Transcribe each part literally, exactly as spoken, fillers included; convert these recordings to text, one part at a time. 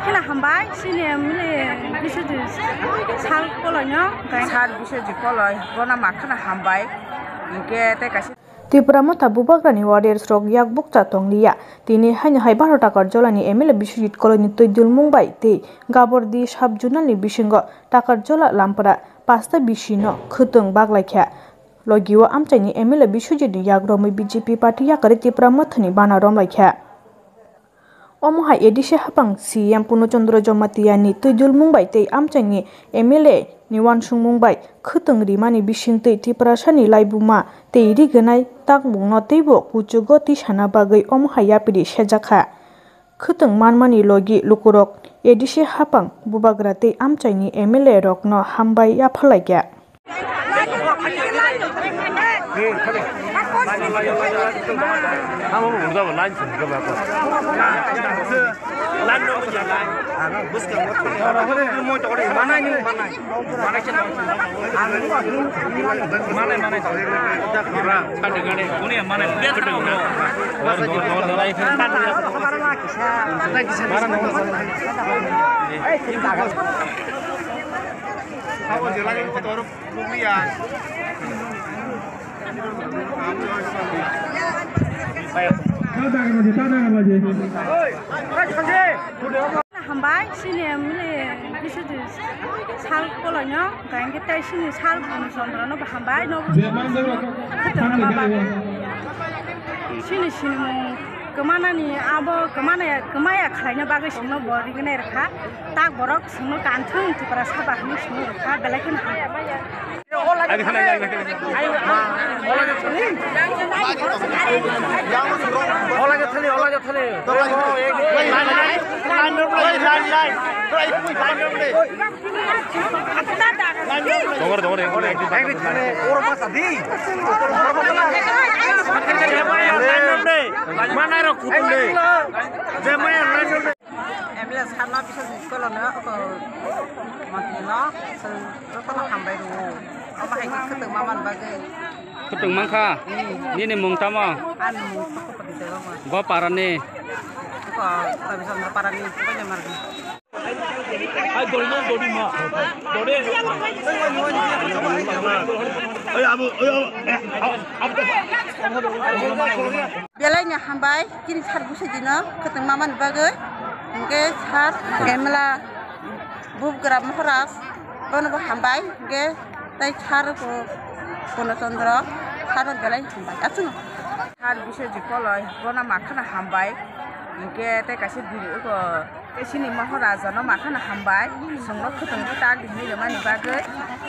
Kheno hambai, chini M L A Biswajit sir Koloi no, sir Biswajit Koloi, bono ma kheno hambai, hinkhe tei kaisa. Tipra Motha Bubagrani warriors rok yak bukcha tongliya. Tini haino hai baro Takarjolani M L A Biswajit Koloini twi dulmung bai tei Gabordi sub-zonal ni bisingo Takarjola Lampra pasta bisino khwtwng baglaikha. Logio amchaini M L A Biswajit ni yak romwi B J P party yakarwi Tipra Mothani bana romlaikha. Omo hai A D C haphang C M Purno Chandra Jamatia ni twi dulmung bai tei amchaini M L A ni uansukmung bai khwtwng rimani bisingtwi Tiprasani laibuma tei ri gwnai takmungno teibo kuchugo tisana bagwi omo hai yapiri sejakha. Khwtwng manmani logi lukurok A D C haphang bubagra tei amchaini M L A rokno hambai yaphalaikha. Hambai, chini M L A Biswajit sir Koloi no, hwnkhe tei chini sir Purno Chandra no bo hambai, no bo khwtwng ma bagwi. Chini sinimung kwmanani abo kwmana, kwmaya khlaina bagwi chwngno bo rignai rwkha. Tak borok chwngno kanthung Tiprasa ba hwnwi chwngno rwkha, belai kheno hambai. M L A sir no Biswajit Koloino, oko montri no, chwng jotono hambai rwo. Omo hai khe khwtwng ma man bagwi. Khwtwng mankha? Hmm. Nini mung tamo? Ani mung Sukhopati Debbarma. Bo parani? Oko Rabi Chandra parani, Bailamarni. Belai no hambai. Chini sir Biswajit no khwtwng ma mani bagwi, hinkhe sir M L A Bubagra Maharaj bono bo hambai, hinkhe tei sir Pu-, Purno Chandra sir no belai hambai. Aswk no. Sir Biswajit Koloi bono ma kheno hambai, hinkhe tei kaisa bini oko tei chini Maharaja no ma kheno hambai, chwngno khwtwng tak hinwi rwmani bagwi,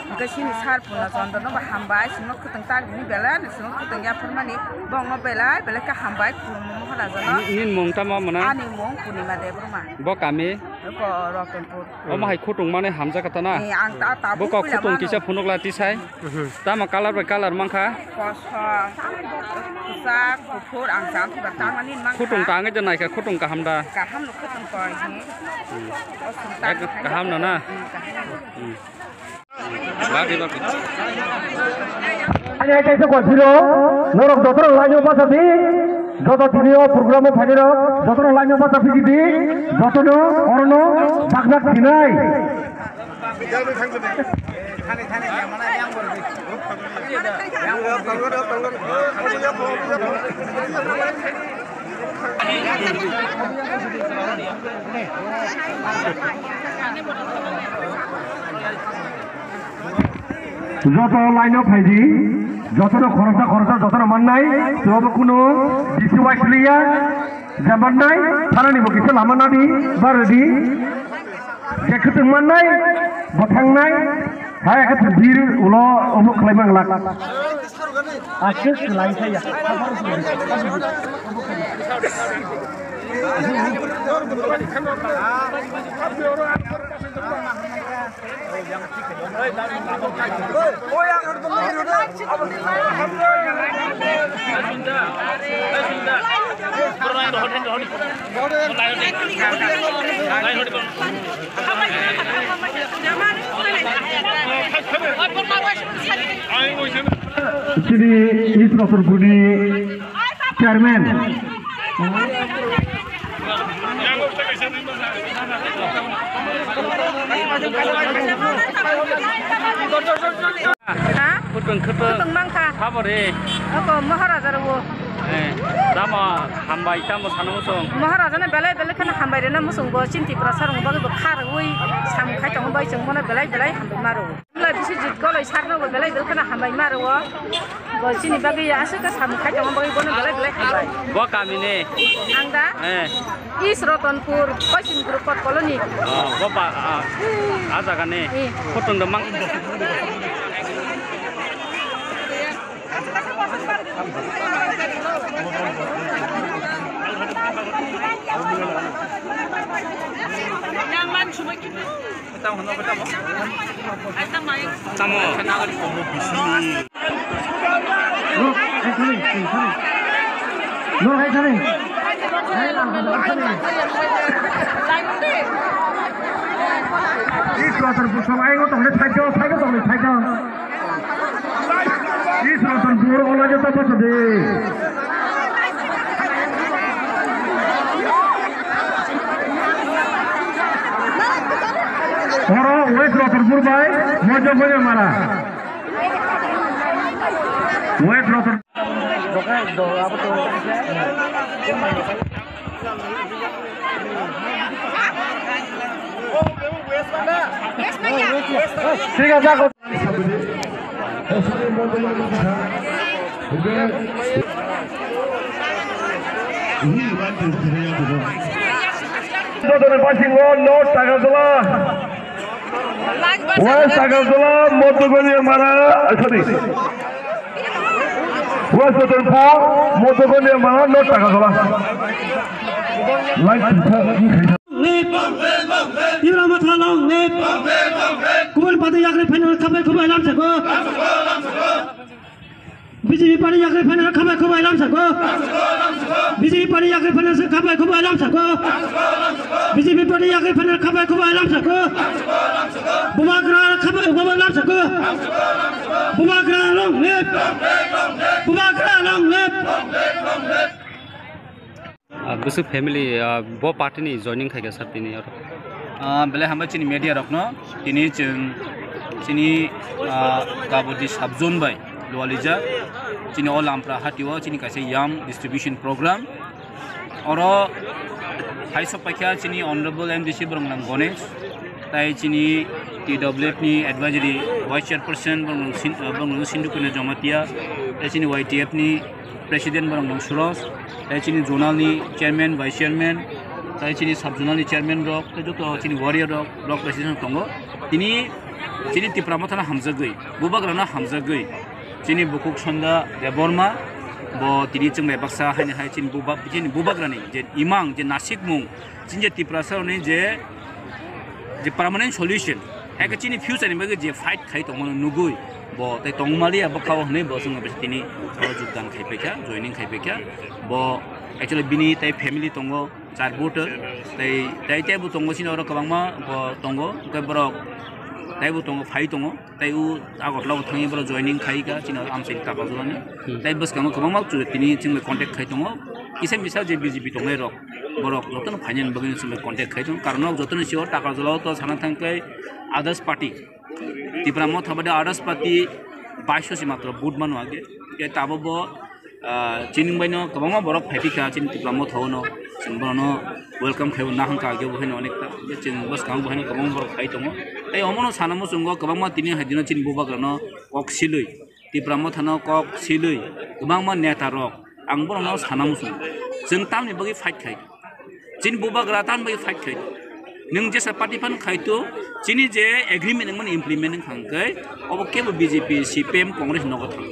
hinkhe chini sir Purno Chandra no bo hambai, chwngno khwtwng tak hinwi belai no chwngno khwtwng yapharmani, bongno belai belai khe hambai khulumwi Maharaja no. Ni-, nini mung tamo mwnang? Ani mung Purnima Debbarma. Bo kami? Oko Rotonpur. Omo hai khwtwng mani hamjakha ta na? Ni ang ta tabuk. Bo kok puila khwtwng mano. Kisa phunukla tisai. Tamo colour bai colour mankha? Kosom, kwchak, kuphur, ang jang thiba tangmani mankha. Khwtwng tangwi de naikha, khwtwng kaham da? Kaham no khwtwng koi hi. Kosom tang. Kaham no na? Hmm, kaham. Hmm. Bagwi, bagwi. Ani hai kaisa kosiro, norok jotono line-o bachadi, joto tini o program-o phainai rok, jotono line-o bacha phikidi, jotono orono bak bak thinai. Joto line-o phaidi, jotono khoroksa khoroksa jotono mannai, tebo kunu bisi wai siliya, je mannai, thanani bo kisa lama nadi, barodi. Je khwtwng mannai, bo thangnai, hai khe bir ulo omo khlai mang lak. Aswk khlai saya. Chini East Rasurpurni chairman. Ha? Kutung kutung. Kutung mangkha. Sabore. Oko Maharaja rwo. Eh, tamo hambai, tamo sana musung. Maharaja no belai belai kheno hambai rena musung bo, chini Tiprasa rong bagwi bo kha rwi sam khai tongo bai chwng bono belai belai hambai maro. Belai bisi jit koloi sarno bo belai belai kheno hambai maro. Bo chini bagwi aswk khe samung khai tongma bagwi bono belai belai hambai. Bo kami ni? Ang da? Eh. East Ratanpur, Koisin Group Pot Colony. Oh, bo ba, ah, ah, jaga ni? Eh. Kutung da mang. Yang man semua kita. Tamo. Is Ratanpur samai ngo tongle thaijo, thaijo tongle thaijo. Is Ratanpur ola jota basa de. Oro West Ratanpur bai Mojo Boyamara. West Ratanpur. ঠিক আছে, এখন North Agartala, West Agartala, Mottogoli Mara, sorry. West Agartala, Mottogoli Mara, North Agartala. Line Tipra Motha long live. Kubun party yakri phainai khabai khubai lamsako. B J P party yakri phainai khabai khubai lamsako. B J P party yakri phainai khabai khubai lamsako. B J P party yakri phainai khabai khubai lamsako. Bubagra khabai khubai lamsako. Bubagra long live. Bubagra long live. Ah, Bwswk family, ah, bo party ni joining khaikha sir tini oro? Ah, belai hambai chini media rokno, tini chwng chini, ah, Kabodi sub zone bai Lualija, chini o Lampra hatio chini kaisa yam distribution program. Oro hai sok paikha chini Honorable M D C Boronglang Ganesh, tai chini T W F ni advisory vice chairperson Boronglang Sin-, ah, Boronglang Sindhu Kanya Jamatia, tai chini Y T F ni President borok nong Suros, tai chini zonal ni chairman, vice chairman, tai chini sub zonal ni chairman rok, tai joto chini warrior rok, block president rok tongo. Tini chini Tipra Motha no hamjagwi, Bubagra no hamjagwi, chini Bukhuk Sonda Debbarma, bo tini chwng bai baksa haini hai chini Buba-, chini Bubagra ni je imang, je nasikmung, chini je Tiprasa rokni je, je permanent solution, hai khe chini future ni bagwi je fight khai tongmani nugwi bo tai tongmaliya bwkhao hwnwi bo chwngno bisi tini o jogdan khai paikha, joining khai paikha. Bo actually bini tai family tongo, char voter, tai, tai teibo tongo chini oro kwbangma bo tongo, hwnkhe borok taibo tongo, phai tongo. Tai o Agartala o thangwi borok joining khai kha chini amchaini Takarjalani. Hmm. Tai bwskango kwbangma chwng tini chwngno contact khai tongo. Kisa misa je B J P tongnai rok, borok jotono phainani bagwi chwngno contact khai tongo. Karon nok jotono sio Takarjala o to sana thangkhe others party. Tipra Motha bade others party baiso si matro vote mano age. Ke tabo bo Ah, chini wngbaino kwbangma borok phaiphikha chini Tipra Motha o no, chwng bono welcome khaibo nahangkha age bo haino onekta, je chwng bwskango bo haino kwbangma borok phai tongo. Tei omono sana muchungo kwbangma tini hai dino chini Bubagrano kok silwi, Tipra Mothano kok silwi, kwbangma neta rok ang borokno sana muchungo. Chwng tamni bagwi fight khai? Chini Bubagra tamni bagwi fight khai? Nwng jesa party phan khai to, chini je agreement wngmani implement wngkha hwnkhe, obo kebo B J P, C P M, Congress nogo thang.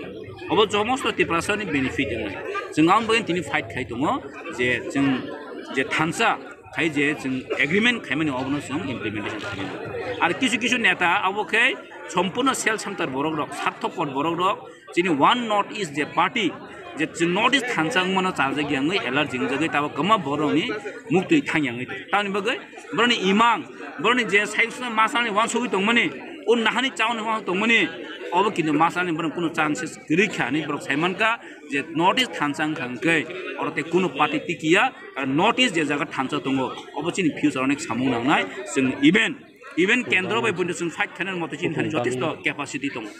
Obo jomosto Tiprasani benefit wngnai. Chwng ang bagwi tini fight khai tongo je chwng je thansa khai je chwng agreement khaimani obono chwng implementation khaimani. Ar kisu kisu neta abo khe sompurno self centered borok rok, sarthopor borok rok, chini One North East je party, je chini North East thansa wngmano charjak yangwi, allergy wngjagwi, tabo kwma borokni muktwi thang yangwi. Tamni bagwi borokni imang, borokni je sai masani wansugwi tongmani, o nahani chauni wansugwi tongmani, Obo kintu masani borok kunu chances kwrwi kha hinwi borok sai mankha je North East thansa wngkha hwnkhe oro tei kunu party tikiya, karon North East je jaga thansa tongo obo chini future onek samung nangnai. Chwng even, even kendro bai buino chwng fight khainani moto chini thani jotesto capacity tongo.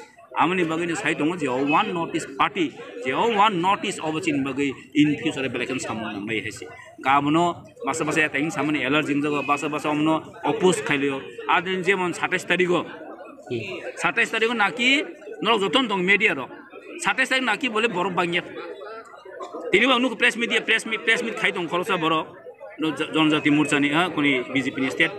Amoni bagwino sai tongo je o One North East party, je o One North East obo chini bagwi in future belai kheno samung nangnai hai se. Abono basa basa ya teng samani allergy wngjago, basa basa omno oppose khailio. Adin jemon satais tarigo, satais tarigo naki norok joton tong media rok. Satais tarik naki bole borok bangya. Tini bo ang nukho press media, press meet, press meet khai tong khoroksa borok. No, J-, Jonojati Morcha ni, ha, kuni B J P ni state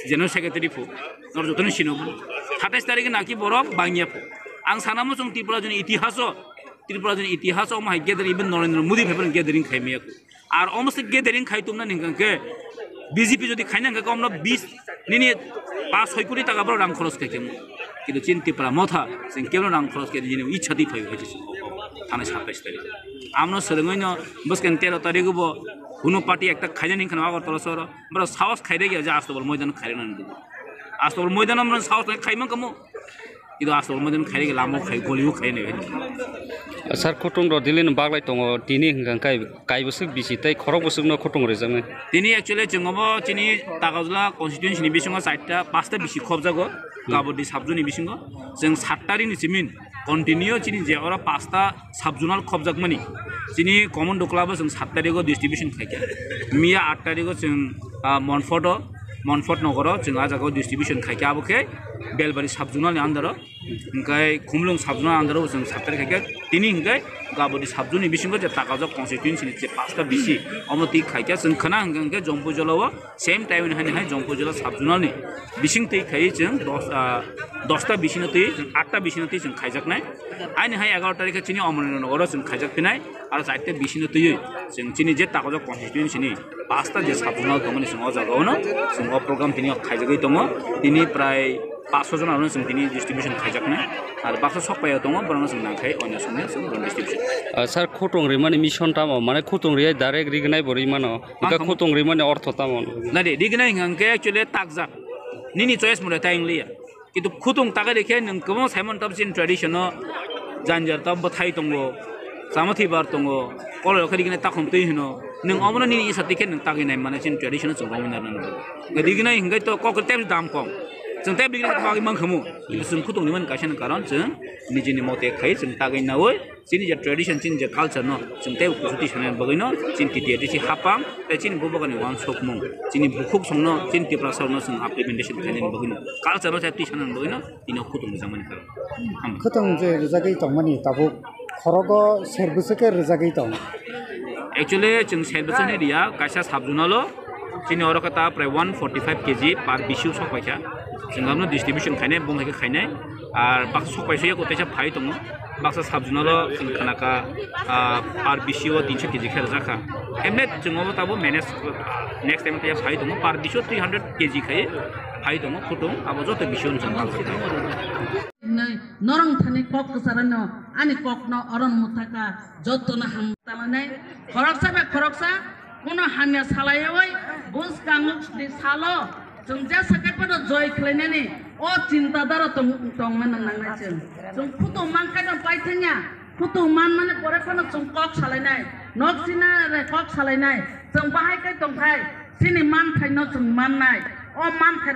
general secretary phu. Norok jotono sino bo. Satais tarik naki borok bangya phu. Ang sana mo chwng Tripura joni itihaso, Tripura joni itihaso omo hai gathering, even Narendra Modi phaiphano gathering khai maya. Ar omo se gathering khai tumna hingka khe B J P jodi khaina hingka khe omno bis nini paanch soi koti taka borok rang khoros khai khe. Kintu chini Tipra Motha chwng kebo rang khoros khai nini ichha twi phai khai thani satais tarik. Amno swrwngwi no bwskang tero tarik bo hunu party ekta khaina hingkha Agartala soro. Borok sahos khai rege je Astobal moidan khai rega nang. Astobal moidan amno sahos khai man kamo. Ido asol moden khai lamo khai goliu khai ne. Sir, khutung rok dili ni baglai tongo, tini hingka kai, kai bwswk bisi tei khorok bwswk no khutung rijak nai. Tini actually chwng obo chini Takarjala constituency ni bisingo chaita pasta bisi khobjago, Kabodi subzone ni bisingo. Chwng sat tarik ni simin continue chini je oro pasta subzonal khobjakmani. Chini common doklabo chwng sat tarigo distribution khaikha. Miya at tarigo chwng, ah, Monfort o, Monfort nogoro chwng ah jagao distribution khaikha, abo khe Belbari subzonal ni under o. Hingkai Khumlung subzone under o chwng sat tarik khaikha. Tini hingkai Kabodi subzone ni bisingo je Takarjala constituency ni je pasta bisi omo twi khaikha. Chwng khna hingka hingke Jompuijala o same time ni hai ni hai Jompuijala subzonal ni bising twi khai chwng dos, ah, dosta bisino twi chwng atta bisino twi chwng khaijaknai. Aini hai egaroh tarikhe chini Omornath nogoro chwng khaijak phinai, aro chaita bisino twiwi chwng chini je Takarjala constituency ni pasta je subzonal tongmani chwng o jaga ono chwng o program tini khaijagwi tongo. Tini prai paanch soi jon aro chwng tini distribution khaijaknai, ar baksa sok paiya tongo, borokno chwng nangkhai oino songni chwng borokno distribution. Ah, sir, khutung rimani mission tamo? Mane khutung riyai direct rignai bo rimano. Hingke khutung rimani ortho tamo? Nadi, rignai hingke actually takjak. Nini choice mole tai wng liya. Kintu khutung tagai rikhe nwng kwbangma saimano tab chini tradition o janjar tab bwthai tongo, chamathi bar tongo, koloi rok khe rignai takhum twi hino. Nwng omono nini isa tikhe nwng tagwi nai mane chini tradition o chwng romwi narwknani. Rignai hingke to kok tei dam kom. Chwng tei rignai bagwi mankhamu. Kintu chwng khutung rimani kaisa ni karon chwng nijini mote khai chwng tagwi naui. Chini je tradition, chini je culture no chwng tei kusu twi sanani bagwi no chini T T A D C hapang tei chini bubagra ni uansukmung, chini bukhuk songno, chini Tiprasa rokno chwng implementation khainani bagwi no, culture no chai twi sanani bagwi no tini o khutung rijak mani karon. Khutung je rijagwi tongmani tabuk khorogo ser bwswk khe rijagwi tong? Actually chwng ser bwswk ni riya, kaisa subzonal o chini oro khe ta prai one forty five K G per bisi o sok paikha. Chwng abono distribution khainai, bung hai khe khainai. Ar baksa sok paisa yago teisa phai tongo. Baksa subzonal o chwng khanaka, ah, per bisi o tinso K G khe rwjakha. Emne chwng obo tabo manage, next time tei phai tongo, per bisi o three hundred K G khai phai tongo, khutung abo joto bisi o chwng. Norong thani kok kwcharano, ani kokno oron muthaka, jotono ham talanai. Khoroksa bai khoroksa, kuno hamya salaiwi, bwskangni salo, chwng jesa khe phano joi khlainani, o chinta dara tong, tongmani nangnai chwng. Chwng khutung man khe no paithangya, khutung man mani pore phano chwng kok salainai. Nok sina re kok salainai, chwng bahai khe tongthai, chini man thaino chwng mannai. O man thai